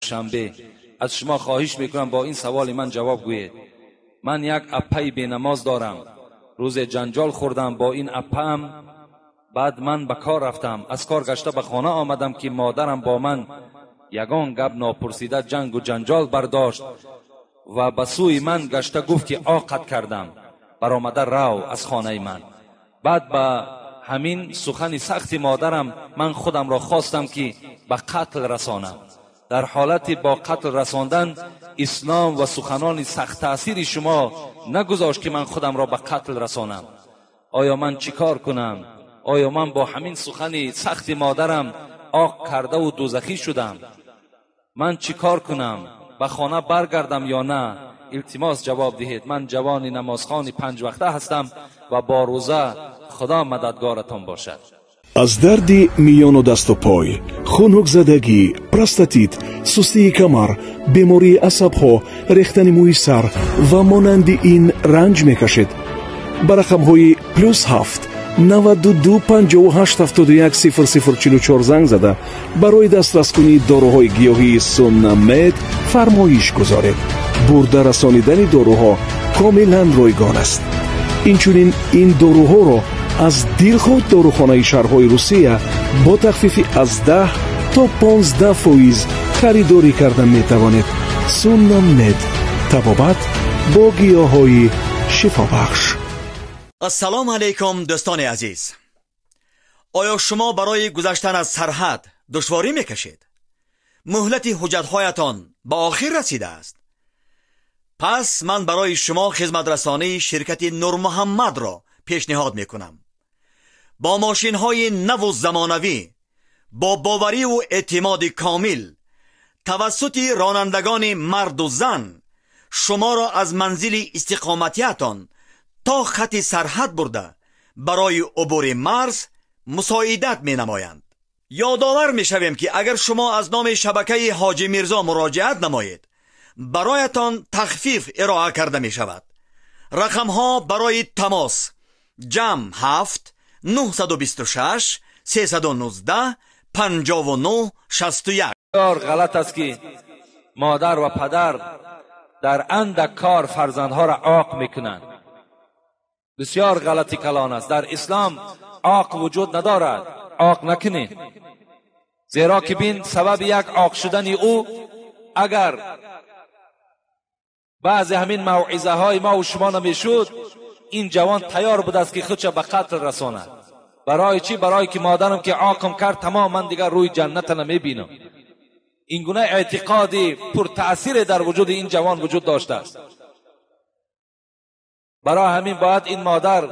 Душанбе. Аз шумо хоҳиш мекунам, бо ин саволи ман ҷавоб гӯед. Ман як аппаи бенамоз дорам. Рӯзе ҷанҷол хӯрдам бо ин аппаам. Баъд ман ба кор рафтам. Аз кор гашта ба хона омадам, ки модарам бо ман ягон гап нопурсида ҷангу ҷанҷол бардошт ва ба сӯи ман гашта гуфт, ки оқат кардам, баромада рав аз хонаи ман. Баъд ба ҳамин сухани сахти модарам ман худамро хостам, ки ба қатл расонам. Дар ҳолати бо қатл расондан ислом ва суханони сахттаъсири шумо нагузошт, ки ман худамро ба қатл расонам. Оё ман чӣ кор кунам? Оё ман бо ҳамин сухани сахти модарам оқ кардаву дӯзахӣ шудам? Ман чӣ кор кунам? Ба хона баргардам ё на? Илтимос, ҷавоб диҳед. Ман ҷавони намозхони панҷвақта ҳастам ва бо рӯза. Худо мададгоратон бошад. Аз дарди миёну дасту пой, хунукзадагӣ, простатит, сустии камар, бемории асабҳо, рехтани мӯи сар ва монанди ин ранҷ мекашед? Ба рақамҳои +7 92 58 71 00 44 занг зада, барои дастраскунии доруҳои гиёҳии Суннамед фармоиш гузоред. Бурда расонидани доруҳо комилан ройгон аст. Инчунин ин доруҳоро аз дилхоҳ дорухонаи шаҳрҳои Русия бо тахфифи аз 10 то 15% харидорӣ карда метавонед. Суннамед, табобат бо гиёҳҳои шифобахш. Ассалому алайкум, дӯстони азиз! Оё шумо барои гузаштан аз сарҳад душворӣ мекашед? Муҳлати ҳуҷҷатҳоятон ба охир расидааст? Пас ман барои шумо хизматрасонии ширкати Нурмуҳаммадро пешниҳод мекунам. Бо мошинҳои наву замонавӣ, бо бовариву эътимоди комил, тавассути ронандагони марду зан шуморо аз манзили истиқоматиятон то хати сарҳад бурда, барои убури марз мусоидат менамоянд. Ёдовар мешавем, ки агар шумо аз номи шабакаи Ҳоҷи Мирзо муроҷиат намоед, бароятон тахфиф ироа карда мешавад. Рақамҳо барои тамос: +7 926 319 59 61. Бисёр ғалат аст, ки модар ва падар дар андак кор фарзандҳоро оқ мекунанд. Бисёр ғалати калон аст. Дар ислом оқ вуҷуд надорад. Оқ накунед, зеро ки бин, сабаби як оқ шудани ӯ, агар баъзе ҳамин мавъизаҳои мо шумо намешуд, ин ҷавон тайёр будааст, ки худша ба қатл расонад. Барои чӣ? Барое ки модарам ки оқм кард, тамом, ман дигар рӯи ҷанната намебинам. Ин гуна эътиқоди пуртаъсире дар вуҷуди ин ҷавон вуҷуд доштааст. Барои ҳамин бояд ин модар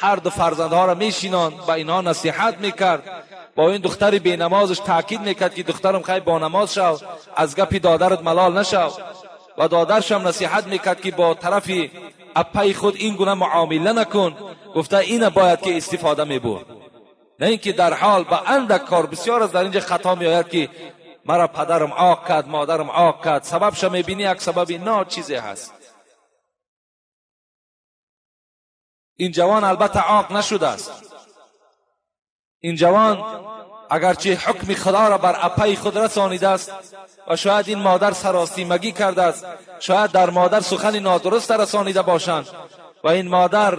ҳар ду фарзандҳоро мешинонд, ба инҳо насиҳат мекард, бо ин духтари бенамозаш таъкид мекард, ки духтарам, хай, бо намоз шав, аз гапи додарат малол нашав, ва додаршам насиҳат мекард, ки бо тарафи аппаи худ ин гуна муомила накун гуфта. Ина бояд ки истифода мебурд, на ин ки дар ҳол ба андак кор. Бисёр аз дар инҷа хато меояд, ки мара падарам оқ кард, модарам оқ кард. Сабабша мебинӣ, як сабаби ночизе ҳаст. Ин ҷавон албатта оқ нашудааст. Ин ҷавон агарчи ҳукми худоро бар аппаи худ расонидааст ва шояд ин модар саростимагӣ кардааст, шояд дар модар сухани нодуруста расонида бошанд ва ин модар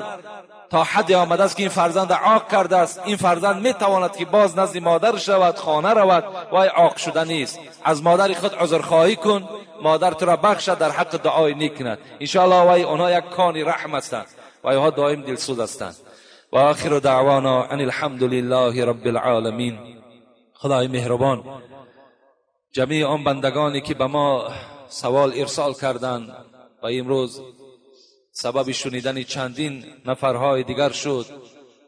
то ҳадде омадааст, ки ин фарзанда оқ кардааст. Ин фарзанд метавонад, ки боз назди модараш равад, хона равад. Вай оқ шуда нест. Аз модари худ узрхоҳӣ кун, модар туро бахшад, дар ҳаққи дуои нек кунад, иншоаллоҳ. Вай онҳо як кони раҳм ҳастанд ва инҳо доим дилсӯз ҳастанд. Ва охиру даъвона ан алҳамду лиллаҳи рабби алъоламин. Худои меҳрубон, ҷамеи он бандагоне, ки ба мо савол ирсол карданд ва имрӯз сабаби шунидани чандин нафарҳои дигар шуд,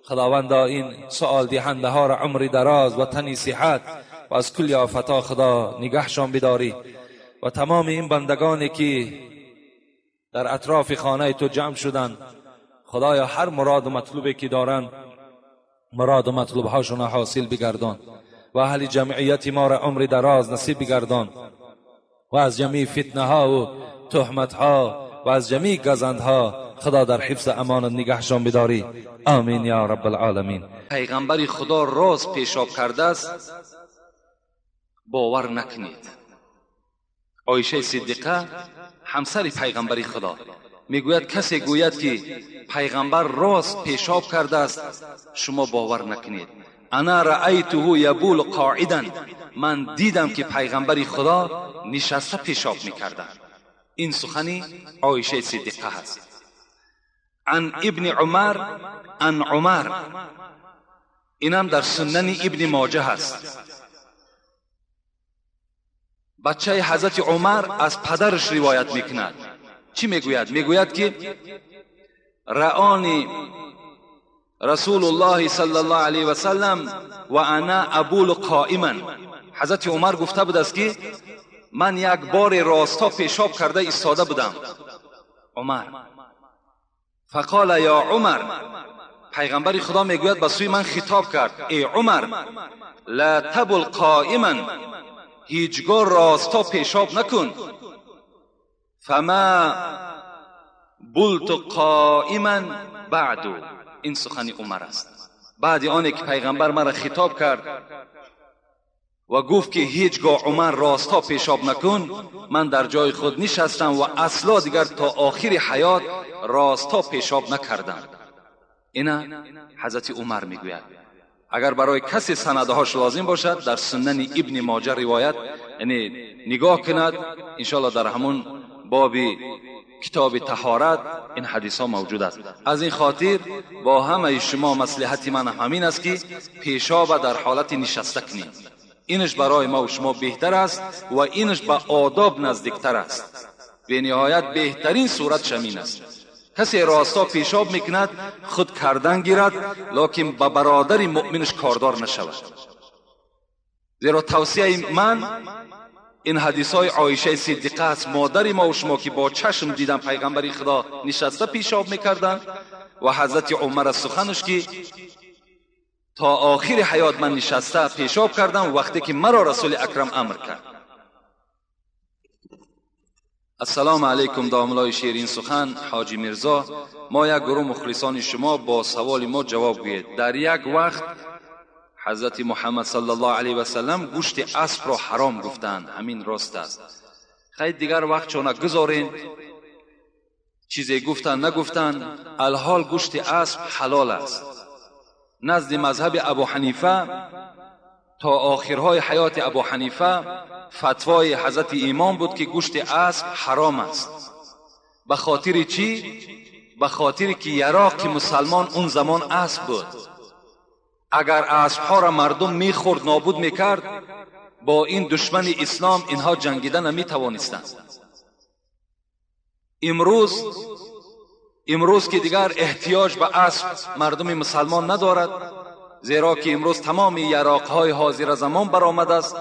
худовандо, ин суолдиҳандаҳоро умри дароз ва тани сиҳат ва аз кулли офатҳо, худо, нигаҳшон бидорӣ ва тамоми ин бандагоне, ки дар атрофи хонаи ту ҷамъ шуданд, худоё, ҳар муроду матлубе ки доранд, муроду матлубҳошонро ҳосил бигардон ва аҳли ҷамъияти моро умри дароз насиб бигардон ва аз ҷамеи фитнаҳову туҳматҳо ва аз ҷамеи газандҳо, худо, дар ҳифзи амонат нигаҳшон бидорӣ. Амин ё раббалъоламин. Пайғамбари Худо роз пешоб кардааст, бовар накунед. عایشه صدیقه همسر پیغمبر خدا میگوید کسی گوید که پیغمبر راست پیشاب کرده است، شما باور نکنید. انا رأیته یبول قاعدا، من دیدم که پیغمبر خدا نشسته پیشاب میکرده. این سخنی عایشه صدیقه هست. عن ابن عمر عن عمر، اینم در سنن ابن ماجه هست. بچه حضرت عمر از پدرش روایت میکند. چی میگوید؟ میگوید که رآنی رسول الله صلی الله علیه و سلم و انا ابول قائما. حضرت عمر گفته بود است که من یک بار راستا پیشاب کرده ایستاده بودم. عمر فقال یا عمر، پیغمبر خدا میگوید به سوی من خطاب کرد، ای عمر لا تبل قائما، هیچگاه راستا پیشاب نکن. فما بلت قائما بعد. این سخن عمر است. بعد آنی که پیغمبر مرا خطاب کرد و گفت که هیچگاه عمر راستا پیشاب نکن، من در جای خود نشستم و اصلا دیگر تا آخر حیات راستا پیشاب نکردم. اینا حضرت عمر میگوید. اگر برای کسی سندهاش لازم باشد در سنن ابن ماجه روایت یعنی نگاه کند، انشاءالله در همون باب کتاب طهارت این حدیث ها موجود است. از این خاطر با همه شما مصلحت من همین است که پیشاب در حالت نشسته کنید. اینش برای ما و شما بهتر است و اینش به آداب نزدیکتر است. به نهایت بهترین صورت شمین است. کسی راستا پیشاب میکند خود کردن گیرد، لکن به برادر مؤمنش کاردار نشود. زیرا توصیه من این حدیث های عایشه صدیقه است، مادر ما و شما که با چشم دیدن پیغمبر خدا نشسته پیشاب میکردن و حضرت عمر سخنش که تا آخر حیات من نشسته پیشاب کردم وقتی که مرا رسول اکرم امر کرد. السلام علیکم داملای شیرین سخن حاجی میرزا، ما یک گروه مخلصان شما با سوال ما جواب گویید. در یک وقت حضرت محمد صلی الله علیه و سلم گوشت اسب را حرام گفتند، همین راست است؟ خیلی دیگر وقت چون گذارین چیزی گفتن نگفتن، الحال گوشت اسب حلال است. نزد مذهب ابو حنیفه تا آخرهای حیات ابو حنیفه فتوای حضرت امام بود که گوشت اسب حرام است. به خاطر چی؟ به خاطر که یراق مسلمان اون زمان اسب بود. اگر اسبها را مردم میخورد نابود میکرد، با این دشمن اسلام اینها جنگیده نمیتوانستند. امروز که دیگر احتیاج به اسب مردم مسلمان ندارد، زیرا که امروز تمام یراقهای حاضر زمان برآمده است.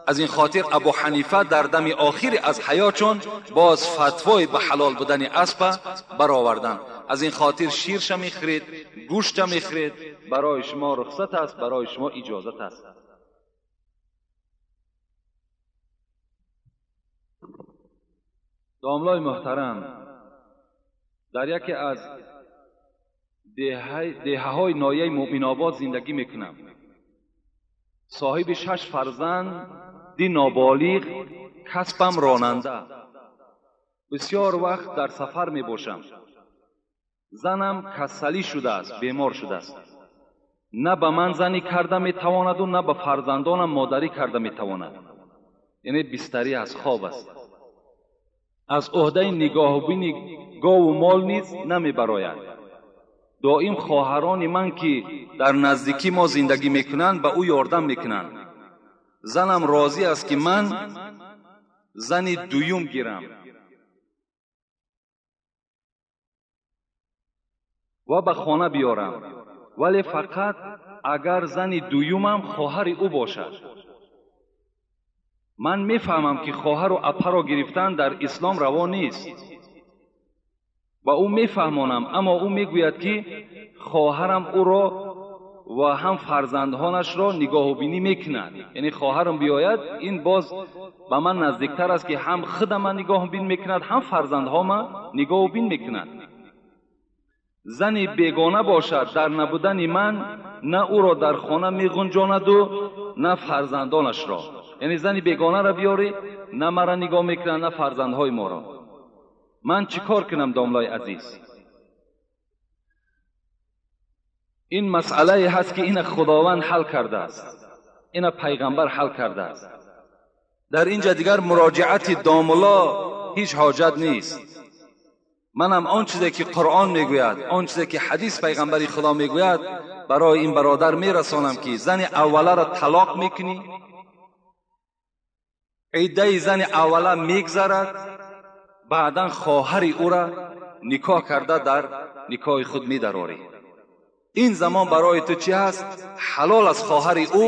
از این خاطر ابو حنیفه در دم آخر از حیاتشون باز فتوای به حلال بودن اسب برآوردن. از این خاطر شیرش میخرید، گوشت میخرید، برای شما رخصت است، برای شما اجازت است. داملای محترم، در یکی از دهه های ناحیه مؤمن آباد زندگی میکنم. صاحب 6 فرزند، 2 نابالغ، کسبم راننده. بسیار وقت در سفر می باشم. زنم کسلی شده است، بیمار شده است. نه به من زنی کرده می تواند و نه به فرزندانم مادری کرده می تواند. یعنی بستری از خواب است. از عهده نگاهبین گاو و مال نیز نمی براید. دائم خواهران من که در نزدیکی ما زندگی میکنند به او یاردم میکنند. زنم راضی است که من زن دویم گیرم و به خانه بیارم، ولی فقط اگر زن دویمم خواهر او باشد. من میفهمم که خواهر و اپه را گرفتن در اسلام روا نیست و او میفهمانم، اما او میگوید که خواهرم او را و هم فرزندانش را نگاه و بینی میکند. یعنی خواهرم بیاید این باز به من نزدیکتر است که هم خود من نگاه و بین میکند، هم فرزندها من نگاه و بین میکند. زن بیگانه باشد در نبودن من نه او را در خانه میغنجاند و نه فرزندانش را. Яъне зани бегона ро биёрӣ, на мара нигоҳ мекунад, на фарзандҳои моро. Ман чӣ кор кунам, домлои азиз? Ин масъалае ҳаст ки ина Худованд ҳал кардааст, ина пайғамбар ҳал кардааст. Дар инҷа дигар муроҷиати домло ҳеҷ ҳоҷат нест. Манам он чизе ки Қуръон мегӯяд, он чизе ки ҳадис пайғамбари Худо мегӯяд, барои ин бародар мерасонам ки зани авваларо талоқ мекунӣ, иддаи зани аввала мегзарад, баъдан хоҳари ӯра никоҳ карда дар никоҳи худ медарорӣ. Ин замон барои ту чӣ ҳаст? Ҳалол аст хоҳари ӯ,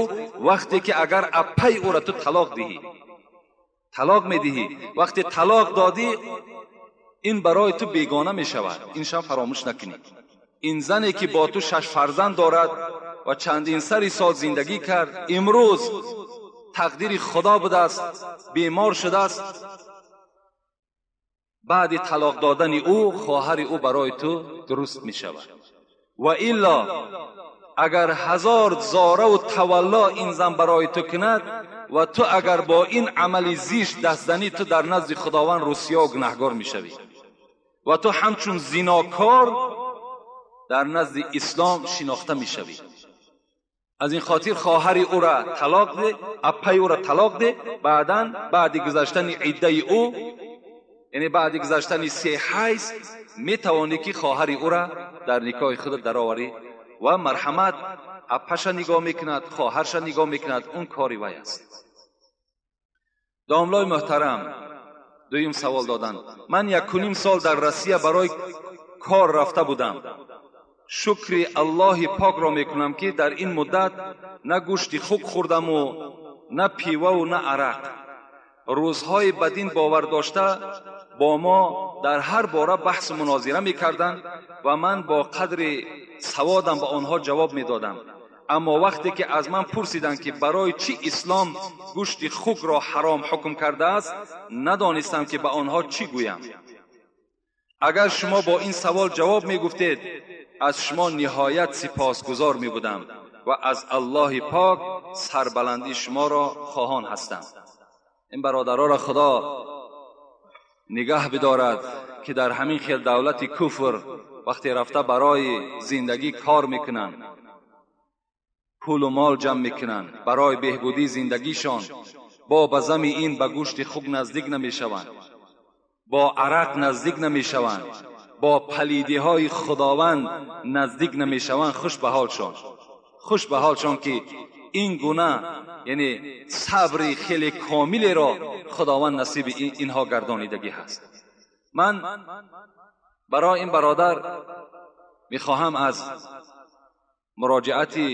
вақте ки агар аппаи ӯра ту талоқ диҳӣ, талоқ медиҳӣ. Вақте талоқ додӣ, ин барои ту бегона мешавад. Иншам фаромӯш накунӣ. Ин зане ки бо ту 6 фарзанд дорад ва чандин сари сол зиндагӣ кард, имрӯз тақдири Худо будааст, бемор шудааст. Баъди талоқ додани ӯ хоҳари ӯ барои ту дуруст мешавад. Ва илло агар 1000 зораву тавалло ин зан барои ту кунад ва ту агар бо ин амали зишт даст занӣ, ту дар назди Худованд русиё гунаҳгор мешавӣ ва ту ҳамчун зинокор дар назди ислом шинохта мешавӣ. Аз ин хотир хоҳари ӯра талоқ де, аппаи ӯра талоқ де, баъдан баъди гузаштани иддаи ӯ, яъне баъди гузаштани 3 ҳайз, метавонӣ ки хоҳари ӯра дар никоҳи худ дароварӣ ва марҳамат аппаша нигоҳ мекунад, хоҳарша нигоҳ мекунад, он кори вай аст. Домлои муҳтарам, дуюм савол доданд. Ман 1.5 сол дар Россия барои кор рафта будам. Шукри Аллоҳи покро мекунам ки дар ин муддат на гӯшти хук хӯрдаму на пиваву на арақ. Рӯзҳои ба дин бовар дошта бо мо дар ҳар бора баҳсу мунозира мекарданд ва ман бо қадри саводам ба онҳо ҷавоб медодам. Аммо вақте ки аз ман пурсиданд ки барои чӣ ислом гӯшти хукро ҳаром ҳукм кардааст, надонистам ки ба онҳо чӣ гӯям. Агар шумо бо ин савол ҷавоб мегуфтед, аз шумо ниҳоят сипосгузор мебудам ва аз Аллоҳи пок сарбаландии шуморо хоҳон ҳастам. Ин бародароро Худо нигаҳ бидорад ки дар ҳамин хел давлати куфр вақте рафта барои зиндагӣ кор мекунанд, пулу мол ҷамъ мекунанд барои беҳбудии зиндагишон, бо ба зами ин ба гӯшти хук наздик намешаванд, бо арақ наздик намешаванд, бо палидиҳои Худованд наздик намешаванд. Хуш ба ҳолшон, хуш ба ҳолшон ки ин гуна яъне сабри хеле комилеро Худованд насиби инҳо гардонидагӣ ҳаст. Ман барои ин бародар мехоҳам аз муроҷиати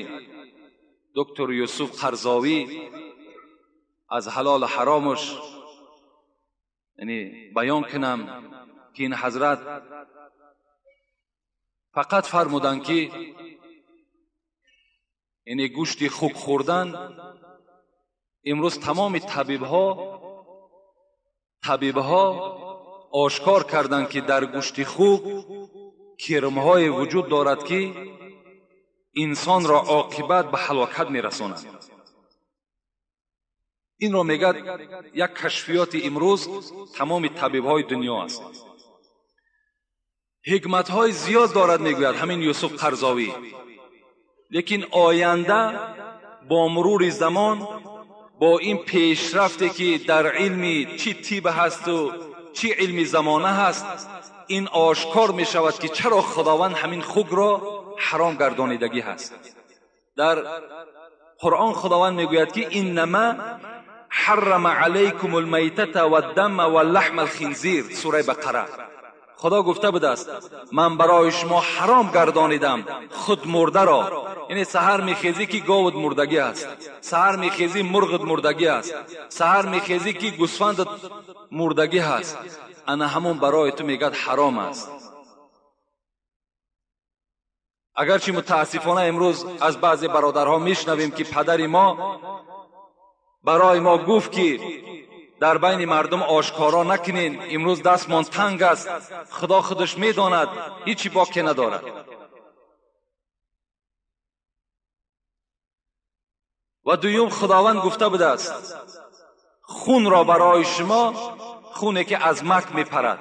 доктор Юсуф Қарзовӣ аз ҳалолу ҳаромаш яъне баён кунам ки ин ҳазрат фақат фармуданд ки яъне гӯшти хук хӯрдан имрӯз тамоми табибҳо ошкор карданд ки дар гӯшти хук кирмҳое вуҷуд дорад ки инсонро оқибат ба ҳалокат мерасонад. Инро мегӯяд як кашфиёти имрӯз тамоми табибҳои дунё аст. Ҳикматҳои зиёд дорад, мегӯяд ҳамин Юсуф Қарзовӣ. Лекин оянда бо мурури замон, бо ин пешрафте ки дар илми чӣ тиб ҳасту чӣ илми замона ҳаст, ин ошкор мешавад ки чаро Худованд ҳамин хукро ҳаром гардонидагӣ ҳаст. Дар Қуръон Худованд мегӯяд ки иннама ҳаррама алайкум алмайтата ваддама валлаҳма алхинзир, сураи Бақара. Худо гуфта будааст ман барои шумо ҳаром гардонидам худ мурдаро. Яъне саҳар мехезӣ ки говат мурдагӣ аст, саҳар мехезӣ мурғат мурдагӣ аст, саҳар мехезӣ ки гӯсфандат мурдагӣ ҳаст. Ана ҳамон барои ту мегӯяд ҳаром аст. Агарчи мутаассифона имрӯз аз баъзе бародарҳо мешунавем ки падари мо барои мо гуфт ки дар байни мардум ошкоро накунен, имрӯз дастмон танг аст, Худо худаш медонад, ҳичи боке надорад. Ва дуюм Худованд гуфта будааст خون را برای شما، خونه که از مک میپرد،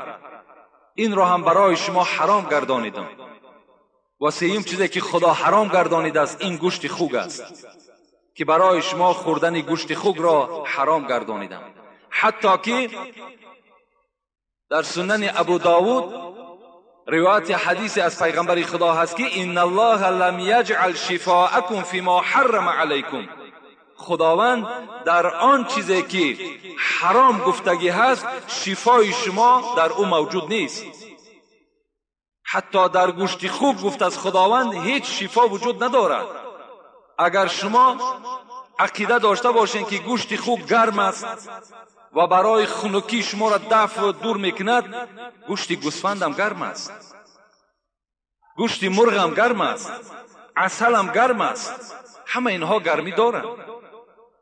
این را هم برای شما حرام گردانیدم. و سیوم چیزی که خدا حرام گردانیده است این گوشت خوک است که برای شما خوردن گوشت خوک را حرام گردانیدم. حتی که در سنن ابو داود روایت حدیث از پیغمبر خدا هست که ان الله لم یجعل شفاءکم فیما حرم علیکم، خداوند در آن چیزی که حرام گفتگی هست شفای شما در او موجود نیست. حتی در گوشت خوک گفت از خداوند هیچ شفا وجود ندارد. اگر شما عقیده داشته باشین که گوشت خوک گرم است و برای خنکی شما را دفع و دور میکند، گوشت گوسفند هم گرم است، گوشت مرغ هم گرم است، عسل هم گرم است، همه اینها گرمی دارند.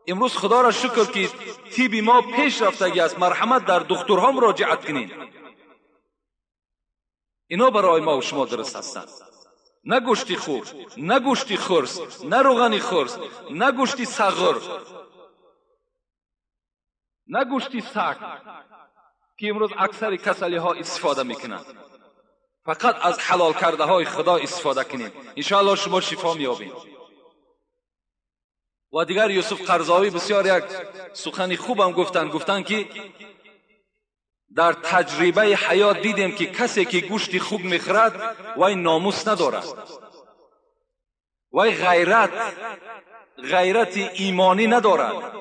امروز خدا را شکر که طب ما پیش رفتگی است. مرحمت در دکترها مراجعت کنین، اینا برای ما و شما درست هستند. نه گوشت خوک، نه گوشت خرس، نه روغن خرس، نه گوشت صغر، نه گوشت سگ که امروز اکثر کسلی ها استفاده میکنند. فقط از حلال کرده های خدا استفاده کنیم، انشاءالله شما شفا میابین. و دیگر یوسف قرضاوی بسیار یک سخن خوبم گفتند، گفتند که در تجربه حیات دیدیم که کسی که گوشت خوک میخورد وی ناموس ندارد، وی غیرت ایمانی ندارد.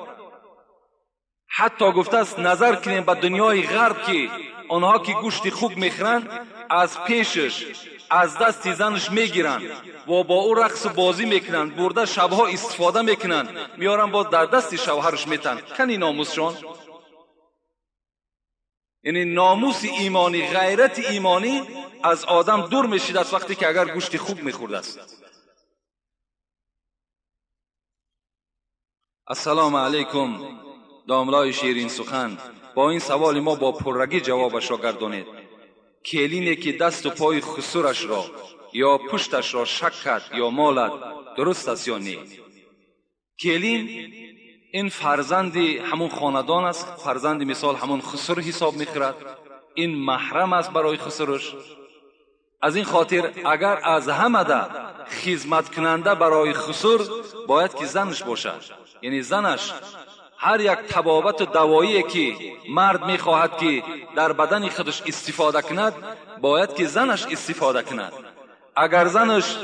حتی گفته است نظر کنیم به دنیای غرب که آنها که گوشت خوک میخورند از پیشش از دست زنش میگیرند و با او رقص بازی میکنند، برده شبها استفاده میکنند، میارن باز در دست شوهرش میتن. کنی ناموسشان؟ یعنی ناموس ایمانی، غیرت ایمانی از آدم دور میشید از وقتی که اگر گوشت خوک میخورده است. السلام علیکم داملای شیرین سخن، با این سوال ما با پررگی جوابش را گردانید. کلینی که دست و پای خسورش را یا پشتش را شک کرد یا مالد درست است یا نه؟ کلین این فرزند همون خاندان است، فرزند مثال همون خسر حساب میخورد، این محرم است برای خسرش. از این خاطر اگر از همه ده خدمت کننده برای خسر باید که زنش باشد، یعنی زنش هر یک طبابت و دوایی که مرد میخواهد که در بدن خودش استفاده کند باید که زنش استفاده کند. اگر زنش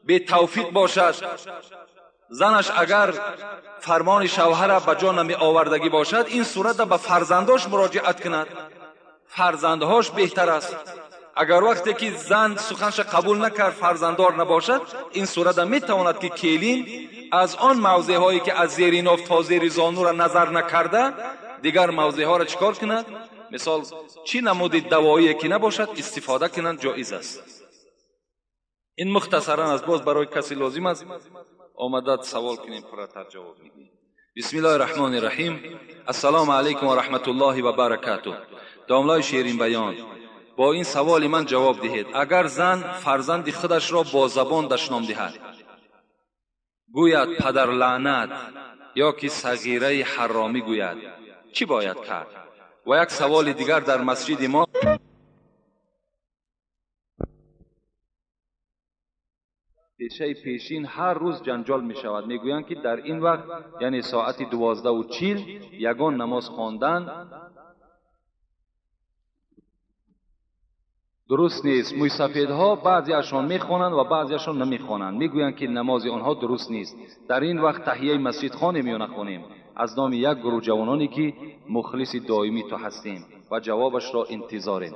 به توفیق باشد، زنش اگر فرمان شوهر به جا نمی آوردگی باشد، این صورت به فرزنداش مراجعت کند، فرزندهاش بهتر است. اگر وقتی که زن سخنش قبول نکرد، فرزنددار نباشد، این صورت میتواند که کلین از آن موضع هایی که از زیر ناف تا زیر زانو را نظر نکرده دیگر موضع ها را چیکار کند؟ مثال چی نمود دوایی که نباشد استفاده کنند جایز است. این مختصرا از باز برای کسی لازم است آمده سوال کنیم، پرتر جواب میدیم. بسم الله الرحمن الرحیم. السلام علیکم و رحمت الله و برکاته. داملای شیرین بیان، با این سوال من جواب دهید. اگر زن فرزند خودش را با زبان دشنام دهد، گوید پدر لعنت یا که صغیره حرامی گوید، چی باید کرد؟ و یک سوال دیگر، در مسجد ما پیشه پیشین هر روز جنجال می شود. می گویند که در این وقت یعنی ساعت 12:40 یگان نماز خواندن درست نیست. موی سفیدها بعضیشان میخوانند و بعضیشان نمیخوانند، میگویند که نماز آنها درست نیست. در این وقت تحیه مسجد خوانیم یا نخوانیم؟ از نام یک گروه جوانانی که مخلص دائمی تو هستیم و جوابش را انتظاریم.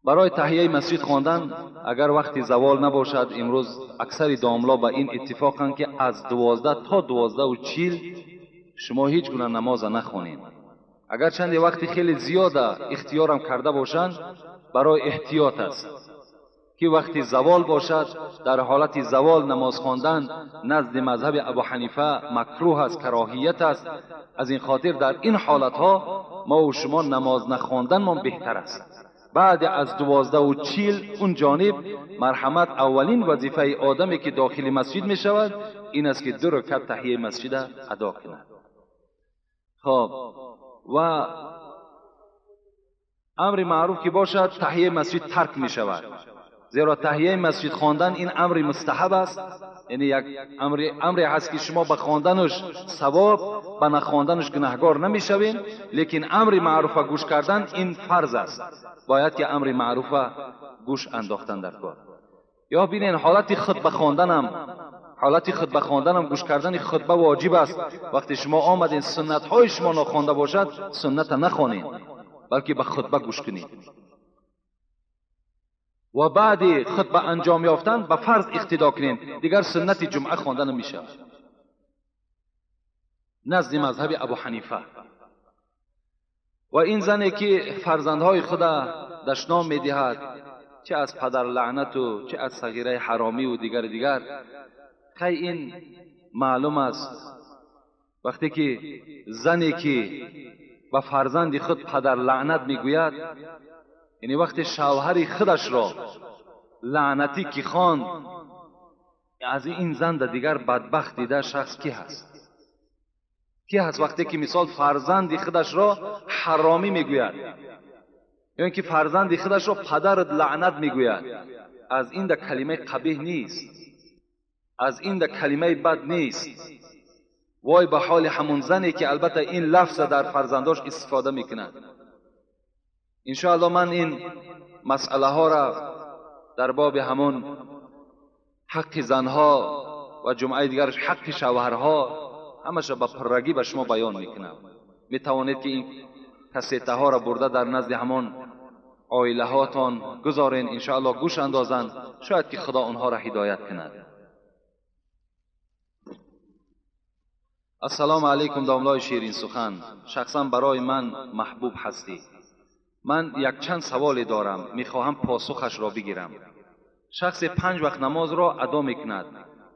برای تحیه مسجد خواندن اگر وقتی زوال نباشد، امروز اکثر داملا به این اتفاقند که از 12 تا 12:40 شما هیچ گونه نماز نخوانید. اگر چند وقتی خیلی زیاده اختیارم کرده باشند، برای احتیاط است که وقتی زوال باشد، در حالت زوال نماز خواندن نزد مذهب ابو حنیفه مکروه است، کراهیت است. از این خاطر در این حالتها ما و شما نماز نخواندن ما بهتر است. بعد از 12:40 اون جانب مرحمت اولین وظیفه آدمی که داخل مسجد می شود این است که 2 رکعت تحیه مسجد ادا کند. خب و امر معروف که باشد تحیه مسجد ترک می شود، زیرا تحیه مسجد خواندن این امر مستحب است، یعنی یک امری هست که شما به خواندنش ثواب، به نخواندنش گناهگار نمیشوین، لیکن امر معروف گوش کردن این فرض است، باید که امر معروف گوش انداختن در کار. یا بینین حالت خطبه خواندنم، حالت خطبه خواندنم گوش کردن خطبه واجب است. وقتی شما آمدین سنت های شما ناخوانده باشد سنت نخوانین، بلکه به خطبه گوش کنید و بعد خطبه انجام یافتن به فرض اقتدا کنین، دیگر سنت جمعه خواندن نمیشه نزد مذهب ابو حنیفه. و این زنی که فرزندهای خود دشنام میدهد، چه از پدر لعنت و چه از صغیره حرامی و دیگر دیگر، خی این معلوم است وقتی که زنی که به فرزند خود پدر لعنت میگوید، یعنی وقتی شوهر خودش را لعنتی که خواند، از این زن دیگر بدبخت دیده شخص کی هست؟ کی هست وقتی که مثال فرزند خودش را حرامی میگوید، یا اینکه فرزند خودش را پدر لعنت میگوید؟ از این ده کلمه قبیح نیست، از این ده کلمه بد نیست. وای به حال همون زنی که البته این لفظ در فرزنداش استفاده میکند. انشاءالله من این مسئله ها را در باب همون حق زنها و جمعه دیگرش حق شوهرها همش را به پرگی به شما بیان میکنم. میتوانید که این کسیته ها را برده در نزد همان عائله هاتان گذارین، انشاءالله گوش اندازند، شاید که خدا آنها را هدایت کند. السلام علیکم داملای شیرین سخن، شخصا برای من محبوب هستی. من یک چند سوالی دارم، میخواهم پاسخش را بگیرم. شخص 5 وقت نماز را ادا میکند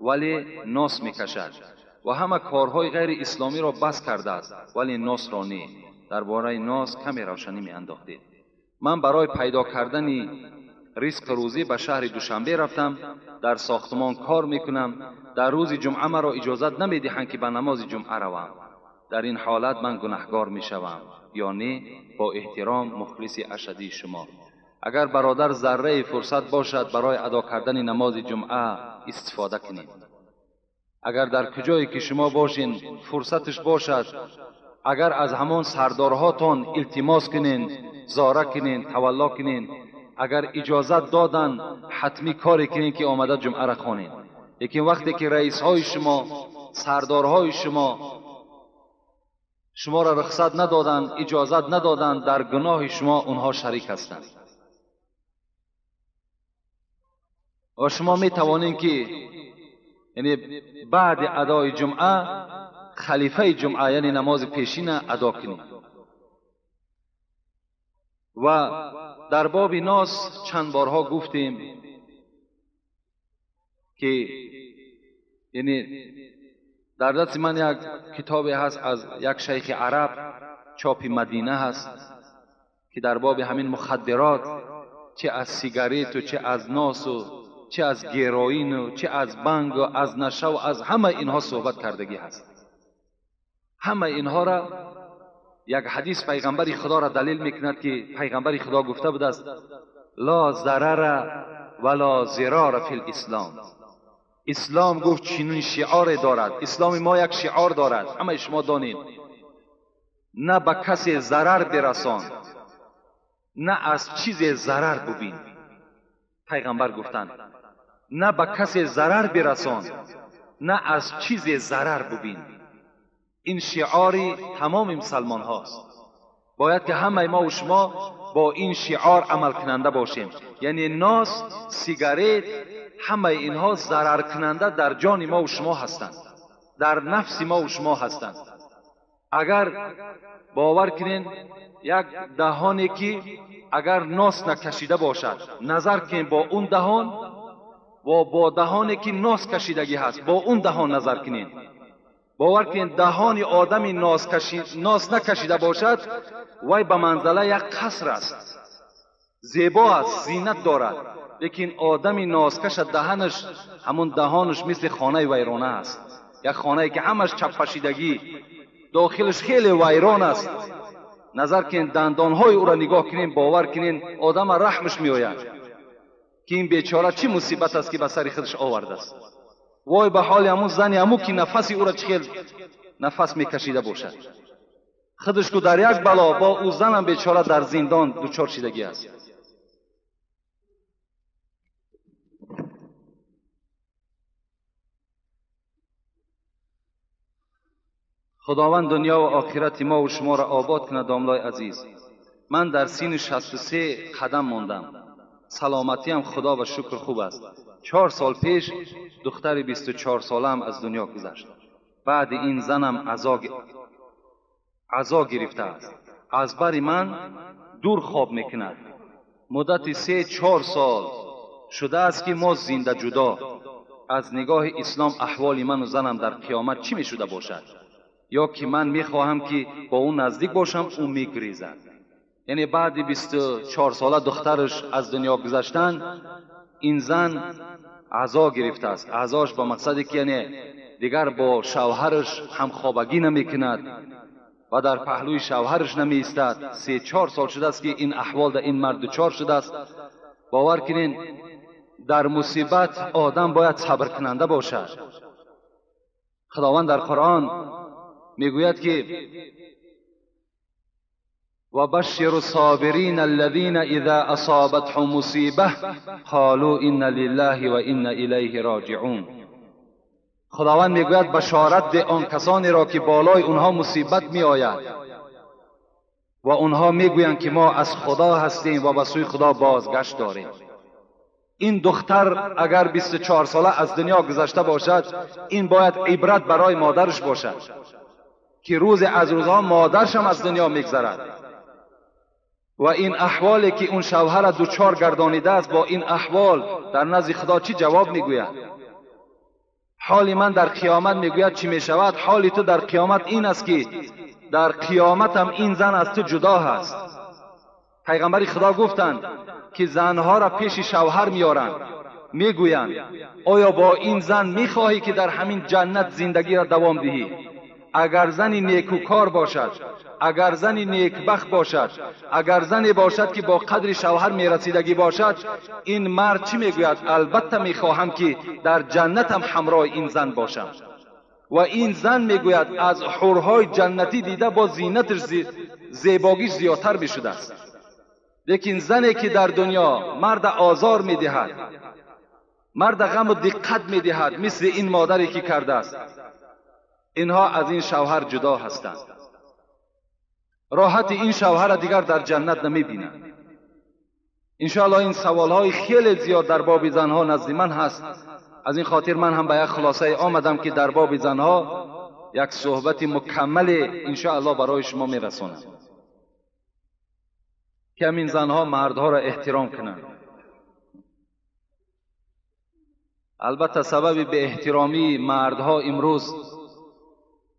ولی ناس میکشد و همه کارهای غیر اسلامی را بس کرده است ولی ناس را نه. درباره ناس کمی روشنی میانداختید. من برای پیدا کردن رزق روزی به شهر دوشنبه رفتم، در ساختمان کار میکنم. در روز جمعه مرا اجازت نمیدهند که به نماز جمعه روم. در این حالت من گناهگار میشوم یا نه؟ با احترام مخلص اشدی شما. اگر برادر ذره فرصت باشد برای ادا کردن نماز جمعه استفاده کنید. اگر در کجایی که شما باشین فرصتش باشد، اگر از همان سردارهاتان التماس کنین، زاره کنین، تولا کنین، اگر اجازت دادن حتمی کاری کنین که آمده جمعه را خوانین. لیکن وقتی که رئیس های شما، سردارهای شما شما را رخصت ندادن، اجازت ندادن، در گناه شما اونها شریک هستند. و شما می توانین که یعنی بعد ادای جمعه خلیفه جمعه یعنی نماز پیشین ادا کنید. و در باب ناس چند بارها گفتیم که یعنی در دست من یک کتابی هست از یک شیخ عرب، چاپ مدینه هست، که در باب همین مخدرات، چه از سیگارت و چه از ناس و چه از گیروین و چه از بنگ و از نشه و از همه اینها صحبت کردگی هست. همه اینها را یک حدیث پیغمبر خدا را دلیل میکند که پیغمبر خدا گفته بود است لا ضرر ولا ضرار فی الاسلام. اسلام گفت چنین شعار دارد، اسلام ما یک شعار دارد، همه شما دانید، نه به کسی ضرر برسان نه از چیز ضرر ببین. پیغمبر گفتند نه به کسی ضرر برسان نه از چیز ضرر ببین. این شعار تمام مسلمان هاست. باید که همه ما و شما با این شعار عمل کننده باشیم. یعنی ناس، سیگارت، همه اینها ضرر کننده در جان ما و شما هستند، در نفس ما و شما هستند. اگر باور کنین یک دهانی که اگر ناس نکشیده باشد، نظر کنین با اون دهان و با دهانی که ناس کشیدگی هست، با اون دهان نظر کنین. باور کنین دهان آدمی ناس نکشیده باشد، وای به منزله یک قصر است، زیبا است، زینت دارد. لیکن آدمی نازکش دهنش، همون دهانش مثل خانه ویرانه است، یک خانه که همش چپشیدگی، داخلش خیلی ویران است. نظر کنین دندانهای او را نگاه کنین، باور کنین آدم رحمش میآید که این بیچاره چی مصیبت است که به سر خودش آورده است. وای به حال همون زنی همو که نفسی او را چه نفس میکشیده باشد. خودش که در یک بلا با او زنم بیچاره در زندان دچار شدگی است. خداوند دنیا و آخرت ما و شما را آباد کند. داملای عزیز، من در سین 63 قدم ماندم. سلامتی هم خدا و شکر خوب است. 4 سال پیش دختر 24 سالم از دنیا گذشت. بعد این زنم عزا گرفته است. از بر من دور خواب میکند. مدت 3-4 سال شده است که ما زنده جدا. از نگاه اسلام احوال من و زنم در قیامت چی میشده باشد؟ یا که من میخواهم که با اون نزدیک باشم، او میگریزد. یعنی بعد 24 ساله دخترش از دنیا گذشتن، این زن عزا گرفته است. عزاش با مقصدی که یعنی دیگر با شوهرش همخوابگی نمیکند و در پهلوی شوهرش نمی ایستد. 3-4 سال شده است که این احوال در این مرد دچار شده است. باور کنین در مصیبت آدم باید صبر کننده باشد. خداوند در قرآن میگوید که و بشر الصابرین الذین اذا اصابتهم مصیبه قالوا انا لله و انا الیه راجعون. خداوند میگوید بشارت ده آن کسانی را که بالای اونها مصیبت میآید و اونها میگویند که ما از خدا هستیم و به سوی خدا بازگشت داریم. این دختر اگر 24 ساله از دنیا گذشته باشد، این باید عبرت برای مادرش باشد که روز از روزها مادرش هم از دنیا میگذرد و این احوالی که اون شوهر دوچار گردانیده است، با این احوال در نزد خدا چی جواب میگوید؟ حال من در قیامت میگوید چی میشود؟ حال تو در قیامت این است که در قیامت هم این زن از تو جدا هست. پیغمبر خدا گفتند که زنها را پیش شوهر میارند، میگویند آیا با این زن میخواهی که در همین جنت زندگی را دوام دهی؟ اگر زنی نیکوکار باشد، اگر زنی نیکبخت باشد، اگر زنی باشد که با قدر شوهر میرسیدگی باشد، این مرد چی میگوید؟ البته میخواهم که در جنتم همراه این زن باشم. و این زن میگوید از حورهای جنتی دیده با زینتش زیباگیش زیادتر میشده است. لیکن زنی که در دنیا مرد آزار میدهد، مرد غم و دقت میدهد، مثل این مادری که کرده است، اینها از این شوهر جدا هستند. راحت این شوهر دیگر در جنت نمیبینند. انشاءالله این سوالهای خیلی زیاد در باب زنها نزد من هست. از این خاطر من هم به یک خلاصه آمدم که در باب زنها یک صحبت مکمل انشاءالله برای شما میرسانم که همین زنها مردها را احترام کنند. البته سبب به احترامی مردها امروز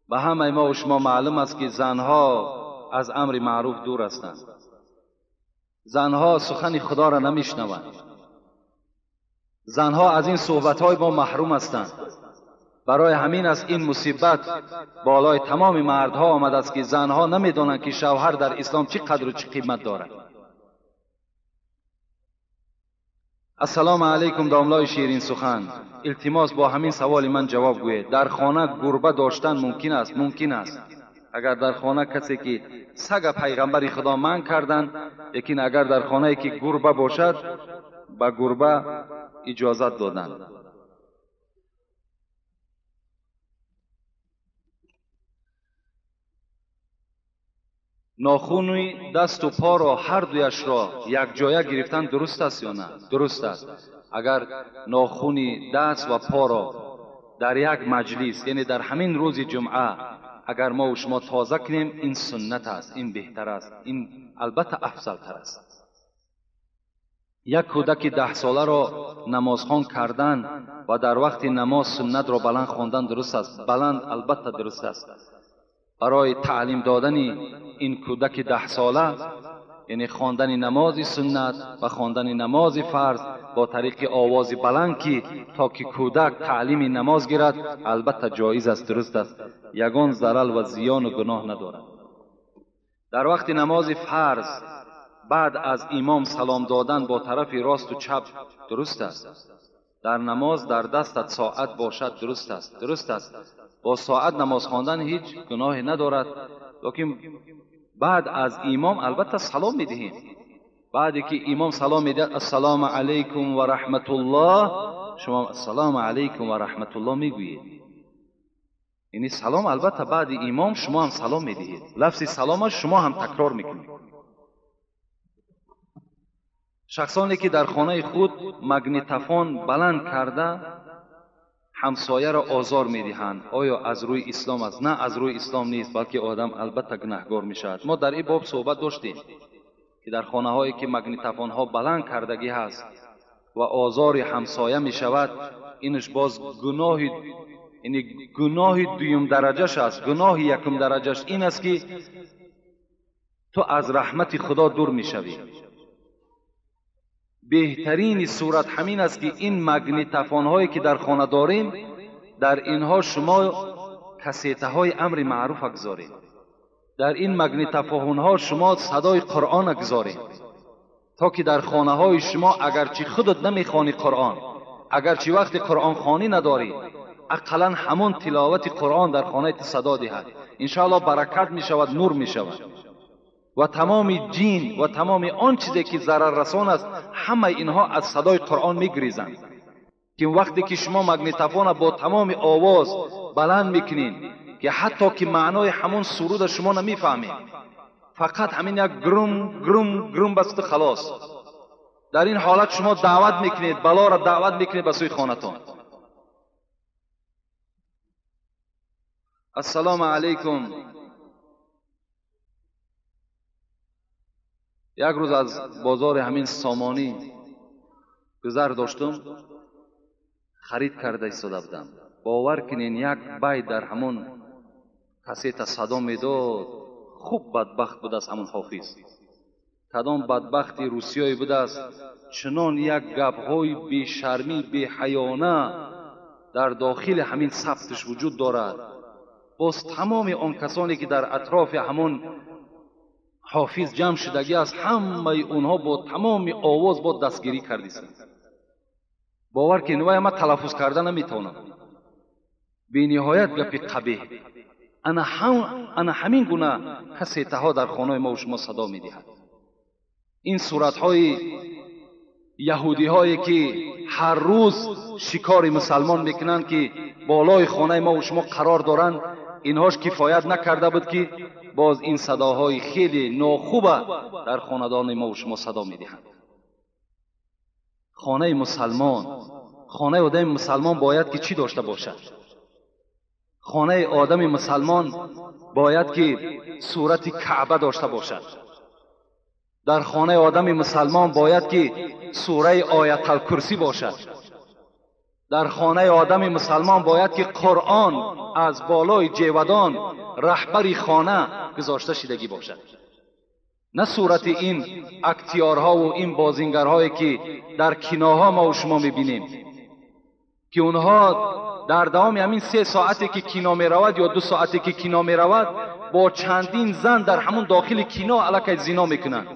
به همه ما و شما معلوم است که زنها از امر معروف دور هستند. زنها سخن خدا را نمیشنوند. زنها از این صحبت‌های ما محروم هستند. برای همین است این مصیبت بالای تمام مردها آمده است که زنها نمیدانند که شوهر در اسلام چه قدر و چه قیمت دارد. السلام علیکم داملای شیرین سخن. التماس با همین سوال من جواب گوید. در خانه گربه داشتن ممکن است؟ ممکن است. اگر در خانه کسی که سگ پیغمبر خدا من کردن، لیکن اگر در خانه که گربه باشد به گربه اجازت دادن. ناخونی دست و پا را هر دویش را یک جایه گرفتن درست است یا نه؟ درست است. اگر ناخونی دست و پا را در یک مجلس، یعنی در همین روز جمعه، اگر ما و شما تازه کنیم، این سنت است، این بهتر است، این البته افضل تر است. یک کودک 10 ساله را نمازخوان کردن و در وقت نماز سنت را بلند خواندن درست است؟ بلند البته درست است. برای تعلیم دادن این کودک 10 ساله، یعنی خواندن نماز سنت و خواندن نماز فرض با طریق آواز بلند که تا که کودک تعلیم نماز گیرد، البته جایز است، درست است، یگان ضرر و زیان و گناه ندارد. در وقت نماز فرض بعد از امام سلام دادن با طرف راست و چپ درست است. در نماز در دستت ساعت باشد درست است. درست است، با ساعت نماز خواندن هیچ گناهی ندارد، لیکن بعد از امام البته سلام میدهیم. بعدی که امام سلام میدهد السلام علیکم و رحمت الله، شما السلام علیکم و رحمت الله میگویید. یعنی سلام البته بعد امام شما هم سلام میدهید، لفظ سلام شما هم تکرار میکنید. شخصانی که در خانه خود مگنتافون بلند کرده همسایه را آزار میدهند، آیا از روی اسلام است؟ نه، از روی اسلام نیست، بلکه آدم البته گناهگار میشود. ما در این باب صحبت داشتیم که در خانه هایی که مگنتافون ها بلند کردگی هست و آزار همسایه میشود، اینش باز گناه، یعنی گناه دویم درجهش است. گناه یکم درجهش این است که تو از رحمت خدا دور میشوی. بهترین صورت همین است که این مگنتافون هایی که در خانه داریم، در اینها شما کسیته های امر معروف گذارید، در این مگنتافون ها شما صدای قرآن گذارید، تا که در خانه های شما اگرچه خودت نمیخوانی قرآن، اگرچه وقت قرآن خوانی نداری، اقلا همون تلاوت قرآن در خانه ت صدا دهد، انشاءالله برکت میشود، نور میشود و تمام جین و تمام آن چیزی که ضرر رسان است، همه اینها از صدای قرآن میگریزند. که وقتی که شما مگنتافون با تمام آواز بلند میکنین که حتی که معنای همون سرود شما نمیفهمید، فقط همین یک گرم گرم گرم بس خلاص، در این حالت شما دعوت میکنید، بلا را دعوت میکنید به سوی خانه‌تان. السلام علیکم. یک روز از بازار همین سامانی گذر داشتم، خرید کرده ایستاده بودم. باور کنین یک بای در همون کسیت صدا میداد، خوب بدبخت بود از همون حافظ، کدام بدبختی روسیایی بود است، چنان یک گپهای بی شرمی بی حیانه در داخل همین ثبتش وجود دارد. باز تمام آن کسانی که در اطراف همون حافظ جمع شدگی است، همه اونها با تمام آواز با دستگیری کردیستند. باور که نوای ما تلفظ کرده نمیتونم، بی نهایت گپی قبیح. انا همین گونه کسیته در خانه ما و شما صدا میدهد. این صورتهای یهودی هایی که هر روز شکار مسلمان میکنند که بالای خانه ما و شما قرار دارند، اینهاش کفایت نکرده بود که باز این صداهای خیلی ناخوبه در خاندان ما و شما صدا میدهند. خانه مسلمان، خانه آدم مسلمان باید که چی داشته باشد؟ خانه آدم مسلمان باید که صورت کعبه داشته باشد. در خانه آدم مسلمان باید که سوره آیت الکرسی باشد. در خانه آدم مسلمان باید که قرآن از بالای جیودان رهبری خانه گذاشته شدگی باشد، نه صورت این اکتیارها و این بازینگرهایی که در کیناها ما و شما میبینیم که اونها در دوام همین 3 ساعتی که کینا میرود یا 2 ساعتی که کینا میرود با چندین زن در همون داخل کینا علیه زنا میکنند.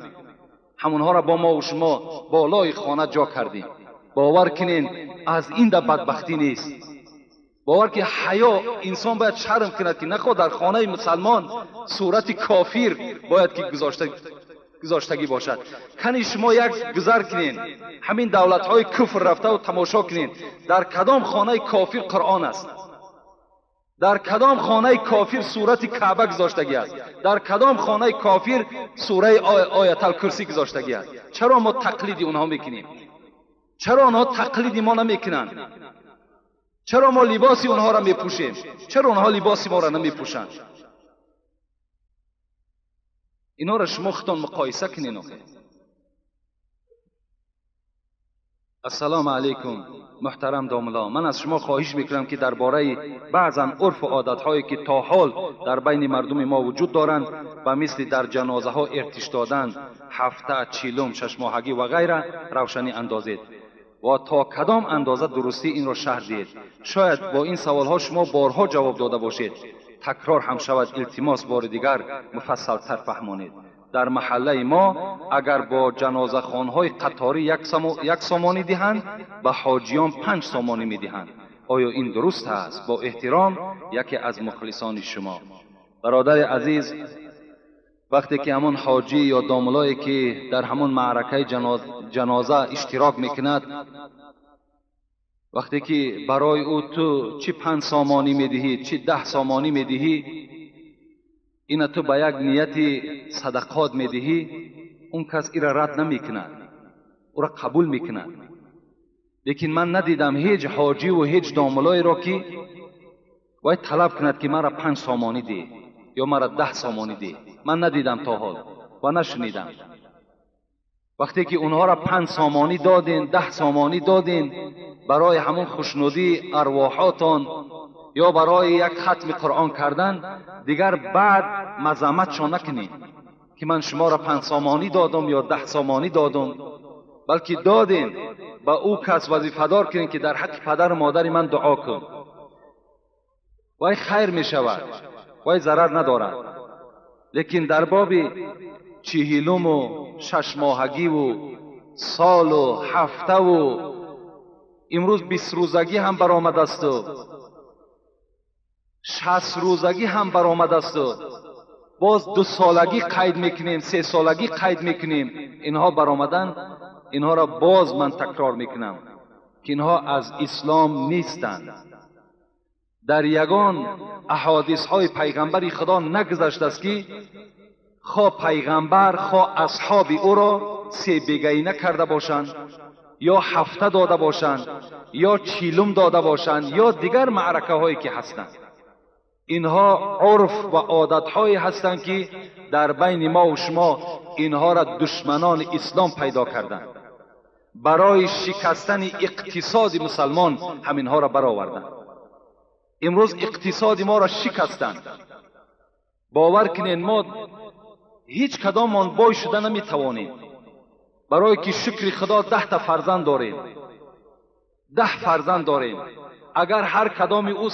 همونها را با ما و شما بالای خانه جا کردیم. باور کنین از این در بدبختی نیست. باور که حیا انسان باید شرم کند که نخواد در خانه مسلمان صورت کافر باید که گذاشتگی باشد. کنی شما یک گذر کنین همین دولت های کفر رفته و تماشا کنین در کدام خانه کافر قرآن است، در کدام خانه کافر صورت کعبه گذاشتگی است، در کدام خانه کافر سوره آیت الکرسی گذاشتگی است. چرا ما تقلید اونها میکنیم؟ چرا آنها تقلید ما نمیکنند؟ چرا ما لباس اونها را میپوشیم؟ چرا اونها لباس ما را نمیپوشند؟ اینا را شما خودتان مقایسه کنین. السلام علیکم محترم داملا، من از شما خواهش میکنم که درباره بعضا عرف و عادتهایی که تا حال در بین مردم ما وجود دارند و مثل در جنازه ها ارتش دادن، هفته، چیلم، شش ماهگی و غیره روشنی اندازید. ва то кадом андоза дурустии инро шарҳ диҳед. Шояд бо ин саволҳо шумо борҳо ҷавоб дода бошед. Такрор ҳам шавад, илтимос бори дигар муфассалтар фаҳмонед. Дар маҳаллаи мо агар бо ҷанозахонҳои қаторӣ як сомонӣ диҳанд, ба ҳоҷиён 5 сомонӣ медиҳанд. Оё ин дуруст аст? Бо эҳтиром, яке аз мухлисони шумо. Бародари азиз, вақте ки ҳамон ҳоҷӣ ё домулое ки дар ҳамон маъракаи ҷаноза иштирок мекунад, вақте ки барои ӯ ту чӣ 5 сомонӣ медиҳӣ, чӣ 10 сомонӣ медиҳӣ, ина ту ба як нияти садақот медиҳӣ, он кас ира рад намекунад, ӯра қабул мекунад. Лекин ман надидам ҳеҷ ҳоҷиву ҳеҷ домулоеро ки вай талаб кунад ки мара 5 сомонӣ деҳ ё мара 10 сомонӣ деҳ. Ман надидам то ҳол ва нашунидам. Вақте ки онҳоро 5 сомонӣ додин, 10 сомонӣ додин, барои ҳамон хушнудии арвоҳотон ё барои як хатми Қуръон кардан, дигар баъд мазамматшон накунед ки ман шуморо 5 сомонӣ додам ё 10 сомонӣ додам, балки додем ба ӯ кас вазифадор кунед ки дар ҳаққи падару модари ман дуо кун. Вай хайр мешавад, вай зарар надорад. Лекин дар боби 40-уму 6 моҳагиву солу ҳафтаву имрӯз 20 рӯзагӣ ҳам баромадасту 60 рӯзагӣ ҳам баромадасту боз 2 солагӣ қайд мекунем, 3 солагӣ қайд мекунем, инҳо баромадан, инҳоро боз ман такрор мекунам ки инҳо аз ислом нестанд. Дар ягон аҳодисҳои пайғамбари Худо нагузаштааст ки хо пайғамбар хо асҳоби ӯро себегаина карда бошанд ё ҳафта дода бошанд ё 40 дода бошанд ё дигар маъракаҳое ки ҳастанд. Инҳо урф ва одатҳое ҳастанд ки дар байни мо ва шумо инҳоро душманони ислом пайдо карданд. Барои шикастани иқтисоди мусалмон ҳаминҳоро бароварданд. Имрӯз иқтисоди моро шикастанд. Бовар кунед, мо ҳеҷ кадомон бой шуда наметавонем, барое ки шукри Худо 10 та фарзанд дорем, 10 фарзанд дорем. Агар ҳар кадоми ӯ